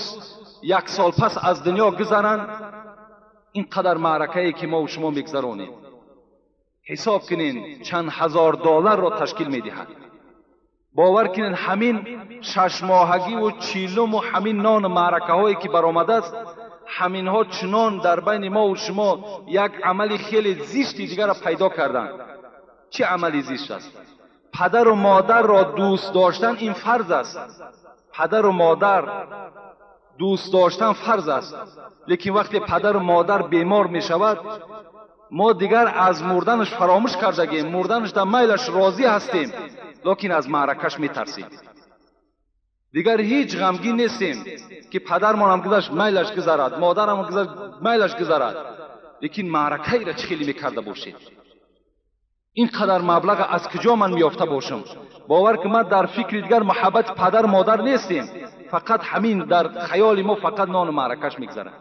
1 сол пас аз дунё гузаранд, ин қадар маъракае ки мо ва шумо мегузаронем, ҳисоб кунед чанд ҳазор долларро ташкил медиҳад. Бовар кунед, ҳамин 6 моҳагиву 40-уму ҳамин нону маъракаҳое ки баромадааст, ҳаминҳо чунон дар байни мо ва шумо як амали хеле зишти дигарро пайдо карданд. Чӣ амали зишт аст? Падару модарро дӯст доштан ин фарз аст. Падару модар дӯст доштан фарз аст. Лекин вақте падару модар бемор мешавад, мо дигар аз мурданаш фаромӯш кардагем, мурданаш дар майлаш розӣ ҳастем, лекин аз маъракаш метарсем. Дигар ҳеҷ ғамгин нестем ки падармонам гузашт, майлаш гузарад, модарам гузашт, майлаш гузарад. Лекин маъракаеро чӣ хеле мекарда бошед? Ин қадар маблаға аз куҷо ман меёфта бошам? Бовар ки ман дар фикри дигар муҳаббати падар модар нестем, фақат ҳамин дар хаёли мо фақат нону маъракаш мегузарад.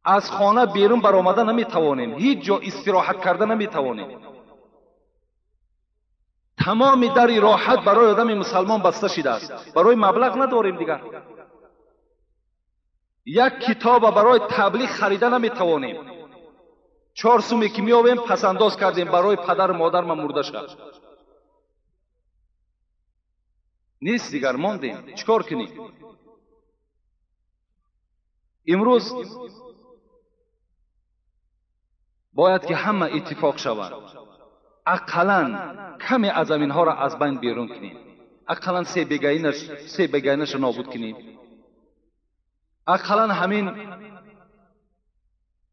Аз хона берун баромада наметавонем, ҳеҷ ҷо истироҳат карда наметавонем. Тамоми дари роҳат барои одами мусалмон баста шидааст. Барои маблағ надорем дигар. Як китоба барои таблиғ харида наметавонем. 4 суме ки меёбем пасандоз кардем барои падару модарман мурда шуд. Нест дигар, мондем. Чӣ кор кунем? Имрӯз бояд ки ҳама иттифоқ шавад. Ақаллан каме аз аминҳоро аз байн берун кунем. Ақаллан се бегаинаша нобуд кунем. Ақаллан ҳамин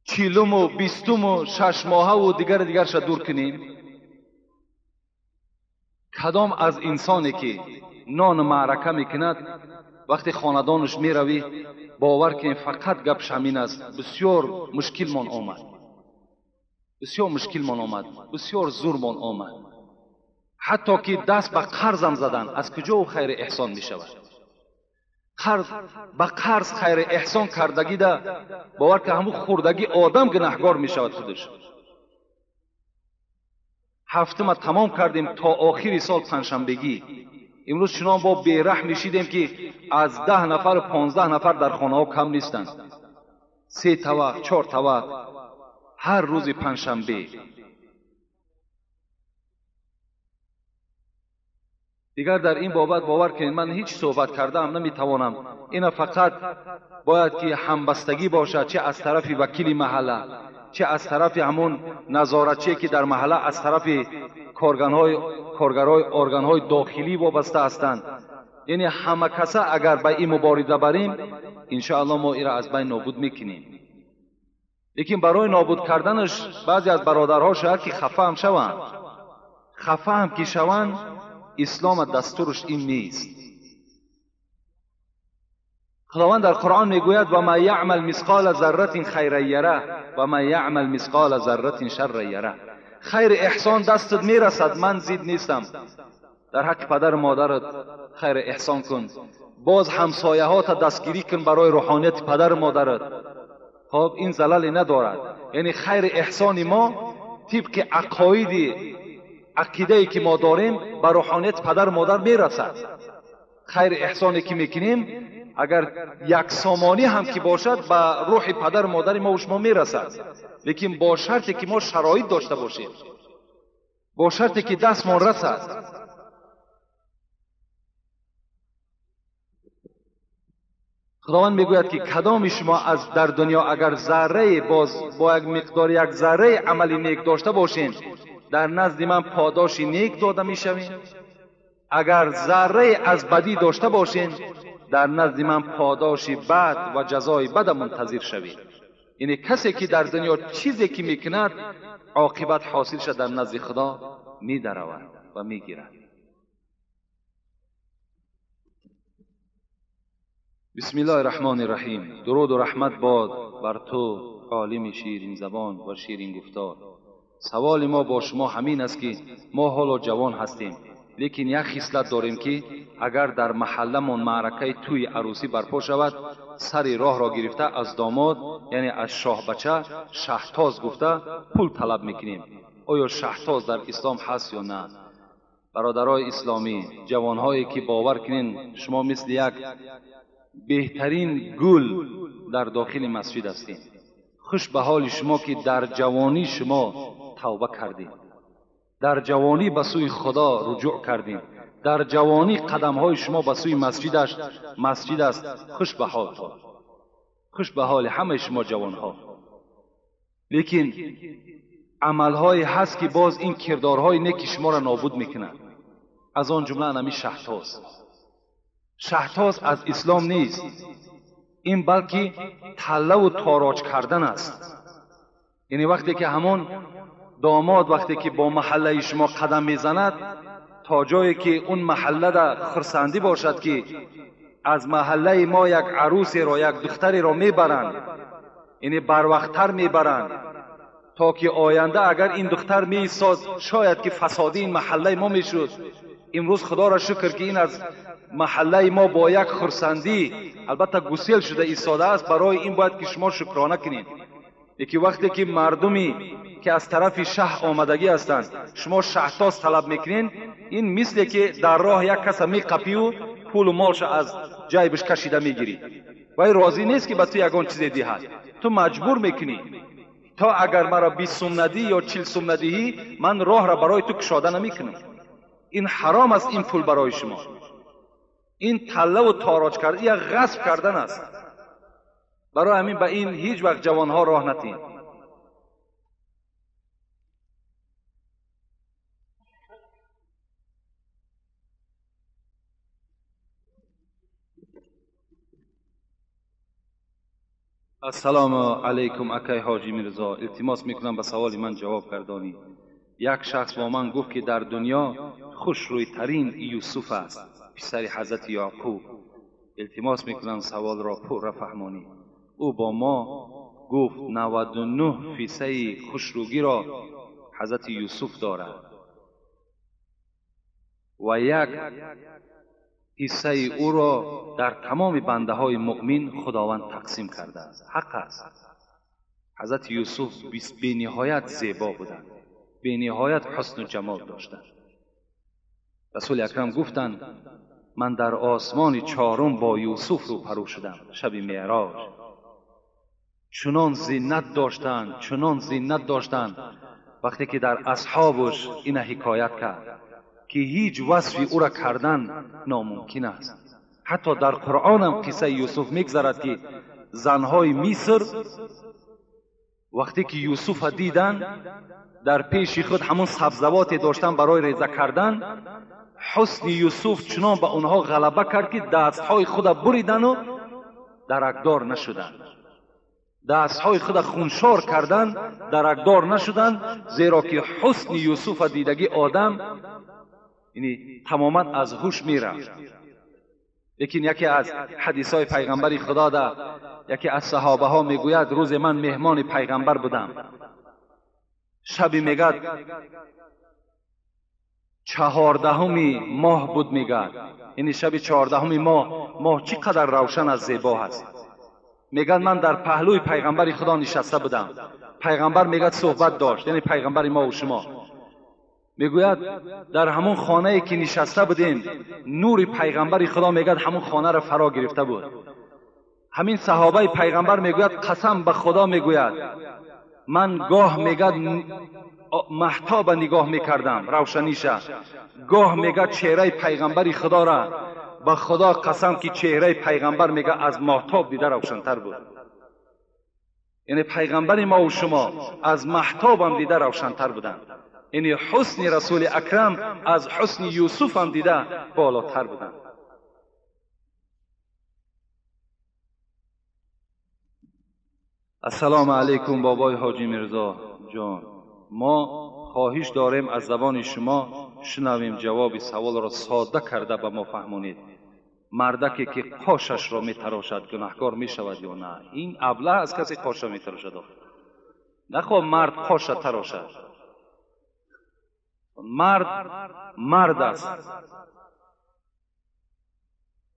40-уму 20-уму 6 моҳаву дигари дигарша дур кунем. Кадом аз инсоне ки нону маърака мекунад, вақте хонадонаш меравӣ, бовар кунем фақат гапш ҳамин аст: бисёр мушкилмон омад, бисёр мушкилмон омад, бисёр зурмон омад. Ҳатто ки даст ба қарзам задан, аз куҷо ӯ хайри эҳсон мешавад? Қарз ба қарз хайри эҳсон кардагида, бовар ки ҳамун хурдагӣ одам гунаҳгор мешавад худаш. Ҳафтума тамом кардем то охири сол панҷшанбегӣ. Имрӯз чунон бо бераҳм мешидем ки аз 10 нафар 15 нафар дар хонаҳо кам нестанд. 3 тавақ, 4 тавақ ҳар рӯзи панҷшанбе. Дигар дар ин бобат бовар кунед, ман ҳеҷ суҳбат кардаам наметавонам. Ина фақат бояд ки ҳамбастагӣ бошад, чӣ аз тарафи вакили маҳалла, чӣ аз тарафи ҳамон назоратчие ки дар маҳалла аз тарафи коргарҳои органҳои дохилӣ вобаста ҳастанд. Яъне ҳама каса агар ба ин мубориза барем, иншоаллоҳ мо инро аз байн нобуд мекунем. Лекин барои нобуд карданаш баъзе аз бародарҳо шояд ки хафа ҳам шаванд. Хафа ҳам ки шаванд, ислом дастураш ин нест. Худованд дар Қуръон мегӯяд: ва ма яъмал мисқола зарратин хайран яра ва ма яъмал мисқола зарратин шарран яра. Хайри эҳсон дастат мерасад, ман зид нестам. Дар ҳаққи падару модарат хайри эҳсон кун, боз ҳамсояҳота дастгирӣ кун барои рӯҳонияти падару модарат. Хоб, ин залале надорад. Яъне хайри эҳсони мо тибқи ақоиди ақидае ки мо дорем ба рӯҳонияти падару модар мерасад. Хайри эҳсоне ки мекунем, агар як сомонӣ ҳам ки бошад, ба рӯҳи падару модари мо шумо мерасад. Лекин бо шарте ки мо шароит дошта бошем, бо шарте ки дастмон расад. Худованд мегӯяд ки кадоми шумо аз дар дунё агар заррае боз бо як миқдори як зарраи амали нек дошта бошем, дар назди ман подоши нек дода мешавем. Агар заррае аз бадӣ дошта бошем, дар назди ман подоши бад ва ҷазои бада мунтазир шавед. Яъне касе ки дар дунё чизе ки мекунад, оқибат ҳосил шад дар назди Худо медаравад ва мегирад. Бисмиллоҳи раҳмони раҳим. Дуруду раҳмат бод бар ту, олими ширинзабон ва ширингуфтор. Саволи мо бо шумо ҳамин аст ки мо ҳоло ҷавон ҳастем, лекин як хислат дорем ки агар дар маҳалламон маъракаи тӯи арӯсӣ барпо шавад, сари роҳро гирифта аз домод, яъне аз шоҳбача, шаҳтоз гуфта пул талаб мекунем. Оё шаҳтоз дар ислом ҳаст ё на? Бародарои исломӣ, ҷавонҳое ки бовар кунен, шумо мисли як беҳтарин гул дар дохили масҷид ҳастед. Хуш ба ҳоли шумо ки дар ҷавонӣ шумо тавба кардед, дар ҷавонӣ ба сӯи Худо руҷӯъ кардед, дар ҷавонӣ қадамҳои шумо ба сӯи масҷид аст. Хуш ба ҳолтон, хуш ба ҳоли ҳамаи шумо ҷавонҳо. Лекин амалҳое ҳаст ки боз ин кирдорҳои неки шуморо нобуд мекунад. Аз он ҷумла анами шаҳтоз. Шаҳтоз аз ислом нест, ин балки таллаву тороҷ кардан аст. Яъне вақте ки ҳамон домод вақте ки бо маҳаллаи шумо қадам мезанад, то ҷое ки он маҳаллада хурсандӣ бошад ки аз маҳаллаи мо як арӯсеро, як духтареро мебаранд, яъне барвақттар мебаранд, то ки оянда агар ин духтар меистод, шояд ки фасоди ин маҳаллаи мо мешуд. Имрӯз Худоро шукр ки ин аз маҳаллаи мо бо як хурсандӣ албатта гусел шуда истодааст. Барои ин бояд ки шумо шукрона кунед. Лекин вақте ки мардуме ки аз тарафи шаҳр омадагӣ ҳастанд, шумо шаҳтоз талаб мекунед, ин мисле ки дар роҳ як каса меқапию пулу молша аз ҷайбаш кашида мегирӣ. Вай розӣ нест ки ба ту ягон чизе диҳад, ту маҷбур мекунӣ. То агар маро 20 сум надиҳӣ ё 40 сум надиҳӣ, ман роҳро барои ту кушода намекунам. Ин ҳаром аст, ин пул барои шумо. Ин таллаву тороҷ кардан, як ғасб кардан аст. Барои ҳамин ба ин ҳеҷ вақт ҷавонҳо роҳ натиҳед. Ассалому алайкум, акай ҳоҷи Мирзо. Илтимос мекунам ба саволи ман ҷавоб гардонӣ. Як шахс бо ман гуфт ки дар дунё хушрӯйтарин Юсуф аст, писари ҳазрати Яъқуб. Илтимос мекунам саволро пурра фаҳмонӣ. Ӯ бо мо гуфт 99 фисаи хушрӯгиро ҳазрати Юсуф дорад ва як ҳиссаи ӯро дар тамоми бандаҳои муъмин Худованд тақсим кардааст. Ҳақ аст. ҳазрати Юсуф бениҳоят зебо буданд, бениҳоят ҳусну ҷамол доштанд. Расули Акрам гуфтанд ман дар осмони чорум бо Юсуф рӯпарӯ шудам шаби Меъроҷ. Чунон зинат доштанд, чунон зинат доштанд, вақте ки дар асҳобаш ина ҳикоят кард ки ҳеҷ васфи ӯра кардан номумкин аст. Ҳатто дар Қуръонам қиссаи Юсуф мегзарад ки занҳои Миср вақте ки Юсуфа диданд, дар пеши худ ҳамон сабзавоте доштанд барои реза кардан, ҳусни Юсуф чунон ба онҳо ғалаба кард ки дастҳои худа буридану даракдор нашуданд. Дастҳои худа хуншор карданд, даракдор нашуданд, зеро ки ҳусни Юсуфа дидагӣ одам яъне тамоман аз ҳуш мерафт. Лекин яке аз ҳадисҳои пайғамбари Худо да яке аз саҳобаҳо мегӯяд рӯзе ман меҳмони пайғамбар будам. Шаби мегӯяд 14 моҳ буд, мегӯяд яъне шаби 14 моҳ, моҳ чӣ қадар равшан аз зебо ҳаст. Мегӯяд ман дар паҳлӯи пайғамбари Худо нишаста будам. Пайғамбар мегӯяд суҳбат дошт, яъне пайғамбари мо ва шумо. Мегӯяд дар ҳамон хонае ки нишаста будем нури пайғамбари Худо мегӯяд ҳамон хонаро фаро гирифта буд. Ҳамин саҳобаи пайғамбар мегӯяд қасам ба Худо мегӯяд ман гоҳ мегӯяд маҳтоба нигоҳ мекардам равшаниша, гоҳ мегӯяд чеҳраи пайғамбари Худора, ба Худо қасам ки чеҳраи пайғамбар мегӯяд аз маҳтоб дида равшантар буд. Яъне пайғамбари мо ва шумо аз маҳтобам дида равшантар буданд. Яъне ҳусни Расули Акрам аз ҳусни Юсуфам дида болотар буданд. Ассалому алайкум бобои Ҳоҷи Мирзо ҷон, мо хоҳиш дорем аз забони шумо шунавем ҷавоби саволро сода карда ба мо фаҳмонед. Мардаке ки қошашро метарошад гунаҳкор мешавад ё на? Ин аблаҳ аз касе қоша метарошад. Нахо мард қоша тарошад. Мард мард аст.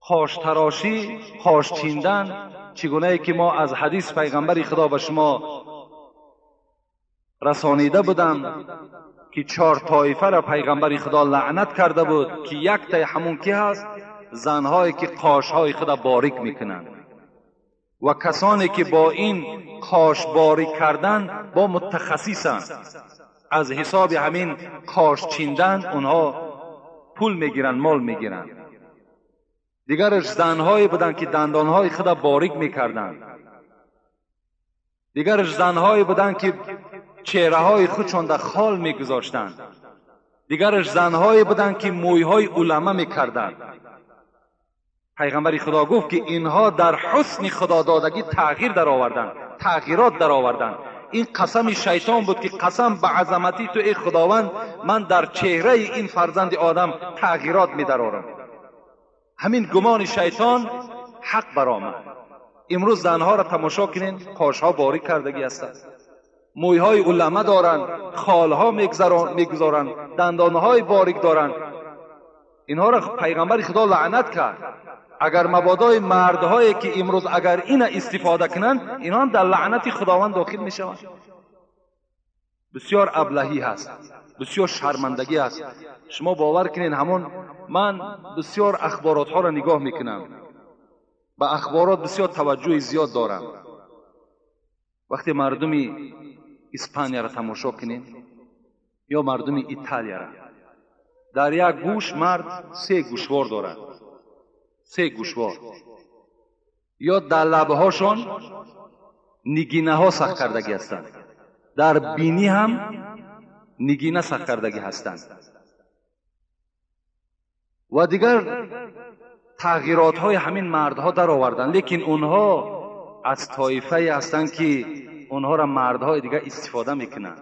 Қоштарошӣ, қош чиндан чигунае ки мо аз ҳадис пайғамбари Худо ба шумо расонида будам ки 4 тоифаро пайғамбари Худо лаънат карда буд ки яктаи ҳамон ки ҳаст? Занҳое ки қошҳои худа борик мекунанд ва касоне ки бо ин қош борик кардан бо мутахассисанд. Аз ҳисоби ҳамин қош чиндан онҳо пул мегиранд, мол мегиранд. Дигараш занҳое буданд ки дандонҳои худа борик мекарданд. Дигараш занҳое буданд ки чеҳраҳои худшон дар хол мегузоштанд. Дигараш занҳое буданд ки мӯйҳои улама мекарданд. Пайғамбари Худо гуфт ки инҳо дар ҳусни худододагӣ тағйир дароварданд, тағйирот дароварданд. Ин қасами шайтон буд ки қасам ба азамати ту эй Худованд, ман дар чеҳраи ин фарзанди одам тағйирот медарорам. Ҳамин гумони шайтон ҳақ баромад. Имрӯз занҳоро тамошо кунед, қошҳо борик кардагӣ ҳастанд, мӯйҳои улама доранд, холҳо мегузоранд, дандонҳои борик доранд. Инҳоро пайғамбари Худо лаънат кард. Агар мабодои мардҳое ки имрӯз агар ина истифода кунанд, инҳо ҳам дар лаънати Худованд дохил мешаванд. Бисёр аблаҳӣ ҳаст, бисёр шармандагӣ ҳаст. Шумо бовар кунед, ҳамон ман бисёр ахборотҳоро нигоҳ мекунам, ба ахборот бисёр таваҷҷӯҳи зиёд дорам. Вақте мардуми Испанияро тамошо кунед ё мардуми Италияро, дар як гӯш мард 3 гӯшвор дорад, 3 гӯшвор. Ё дар лабҳошон нигинаҳо сахт кардагӣ ҳастанд, дар бинӣ ҳам нигина сахт кардагӣ ҳастанд ва дигар тағйиротҳои ҳамин мардҳо дароварданд. Лекин онҳо аз тоифае ҳастанд ки онҳоро мардҳои дигар истифода мекунанд.